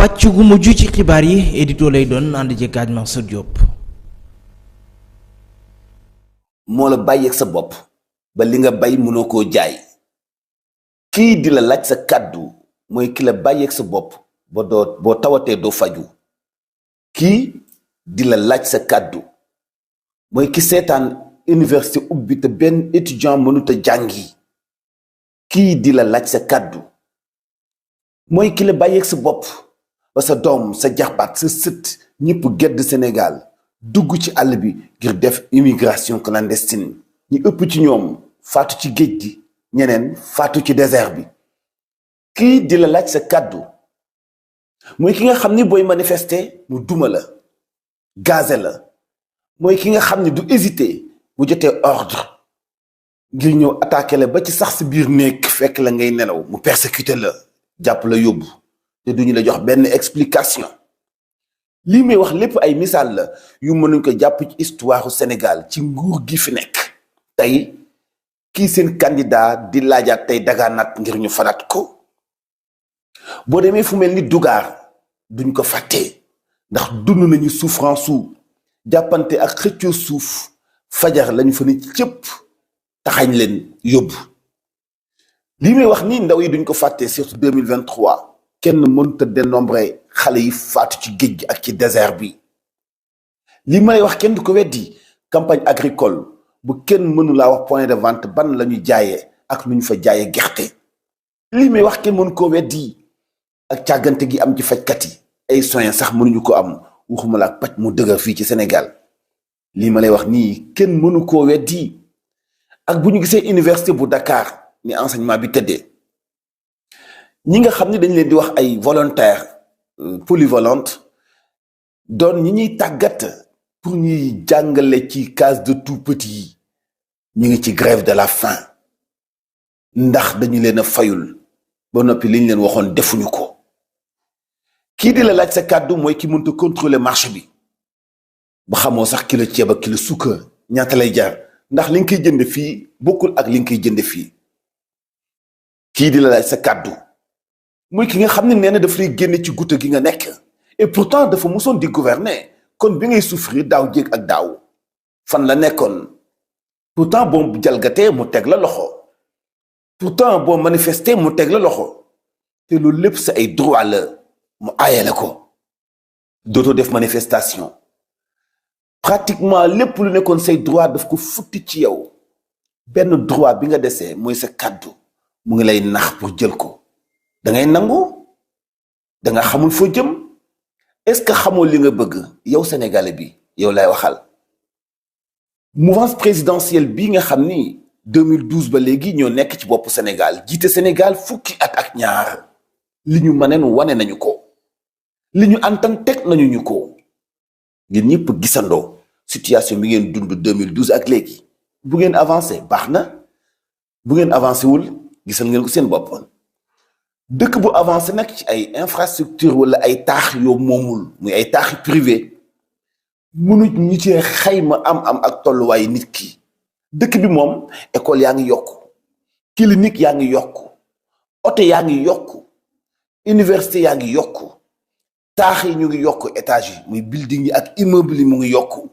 pàcc gu mujj ci xibaar yi édito lay doon ànd ci Kaaj Mansour Diop. moo la bàyyeeg sa bopp ba li nga bay mënoo koo jaay kii di la laaj sa kàddu mooy ki la bàyyeeg sa bopp ba boo tawatee doo faju kii di la laaj sa kàddu mooy ki seetaan université ubbi te benn étudiant mënut a jàngi kii di la laaj sa kàddu mooy ki la bàyyeeg sa bopp ba sa doom sa jaxbaat sa sët ñëpp gedd Sénégal dugg ci àll bi ngir def immigration clandestine ñi ëpp ci ñoom faatu ci géej gi ñeneen faatu ci désert bi kii di la laaj sa kàddu mooy ki nga xam ni booy manifester mu duma la gazé la mooy ki nga xam ni du hésiter bu jotee ordre ngir ñëw attaqué la ba ci sax si biir néeg fekk la ngay nelaw mu persécuté la jàpp la yóbbu te duñu la jox benn explication lii may wax lépp ay misaal la yu mënuñ ko jàpp ci histoire Sénégal ci nguur gi fi nekk tey kii seen candidat di laajaat tey dagaanaat ngir ñu falaat ko boo demee fu mel ni Dugaar duñ ko fàtte ndax dund nañu souffrance su jàppante ak xëccoo suuf fajar lañu fa ni cëpp taxañ leen yóbbu lii may wax nii ndaw yi duñ ko fàtte surtout 2023 kenn mënut a dénombrer xale yi faatu ci géej gi ak ci désert bi lii may wax kenn du ko weddi campagne agricole bu kenn mënu laa wax point de vente ban la ñu jaayee ak nu ñu fa jaayee gerte lii may wax kenn mënu koo weddi ak càggante gi am ci fajkat yi ay soins sax mënuñu ko am waxuma la ak paj mu dëgër fii ci Sénégal lii ma lay wax nii kenn mënu koo weddi ak bu ñu gisee université bu Dakar ni enseignement bi tëddee ñi nga xam ne dañ leen di wax ay volontaires polyvalentes doon ñi ñuy tàggat pour ñuy jàngale ci case de tout petit yi ñu ngi ci grève de la faim ndax dañu leen a fayul ba noppi liñ leen waxoon defuñu ko kii di la laaj sa kàddu mooy ki mënta contrôler marché bi ba xamoo sax kilo ceeb ak kilo suukar ñaata lay jar ndax li nga koy jënd fii bokkul ak li nga koy jënd fii kii di la laaj sa kàddu muy ki nga xam ne nee na daf lay génne ci goutte gi nga nekk et pourtant dafa mosoon di gouverner kon bi ngay souffrir daaw jéeg ak daaw fan la nekkoon pourtant boo jalgatee mu teg la loxo pourtant boo manifester mu teg la loxo te loolu lépp sa ay droit la mu aaye la ko dootoo def manifestation pratiquement lépp lu nekkoon say droit daf ko futti ci yow benn droit bi nga desee mooy sa kàddu mu ngi lay nax pour jël ko da ngay nangu da nga xamul foo jëm est-ce que xamoo li nga bëgg yow sénégalais bi yow lay waxal mouvance présidentielle bi nga xam ni 2012 ba léegi ñoo nekk ci bopp Sénégal jiite Sénégal fukki at ak ñaar li ñu mëneen wane nañu ko li ñu antan teg nañu ñu ko ngeen ñëpp gisandoo situation bi ngeen dund 2012 ak léegi bu ngeen avancé baax na bu ngeen avancé wul gisal ngeen ko seen bopp dëkk bu avancé nag ci ay infrastructure wala ay taax yoo moomul muy ay taaxi privé mënuñ ñu ci xayma am ak tolluwaayu nit ki dëkk bi moom école yaa ngi yokku clinique yaa ngi yokku oto yaa ngi yokku université yaa ngi yokku taax yi ñu ngi yokku étage yi muy building yi ak immeuble yi mu ngi yokku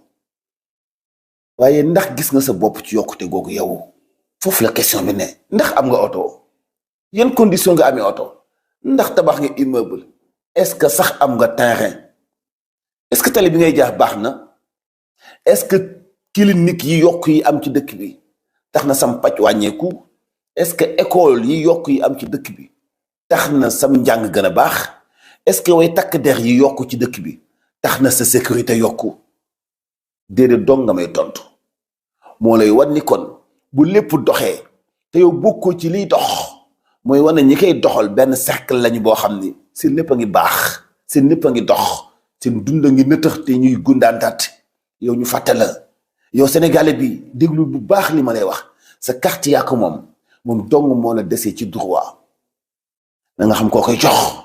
waaye ndax gis nga sa bopp ci yokkute googu yow foofu la question bi ne ndax am nga oto yan condition nga amee oto ndax tabax nga immeuble est-ce que sax am nga terrain est-ce que tali bi ngay jaar baax na est-ce que clinique yi yokk yi am ci dëkk bi tax na sam paj wàññeeku est-ce que école yi yokk yi am ci dëkk bi tax na sam njàng gën a baax est-ce que way takk der yi yokku ci dëkk bi tax na sa sécurité yokku déedéet dong nga may tontu moo lay wan ni kon bu lépp doxee te yow bokkoo ci liy dox mooy wane ñi koy doxal benn cercle lañu boo xam ni seen lépp a ngi baax seen lépp a ngi dox seen dund a ngi nëtëx te ñuy gundaantaat yow ñu fàtte la yow sénégalais bi déglu bu baax li ma lay wax sa carte yaa ko moom dong moo la desee ci droit na nga xam koo koy jox.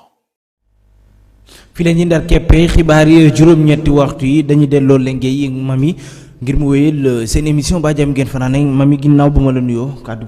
fi la ñuy ndar keppe xibaar yi juróom-ñetti waxtu yi dañuy delloo lengey yi mami ngir mu wéyal seen émission ba jam ngeen fanaan mami ginnaaw bu ma la nuyoo kàddu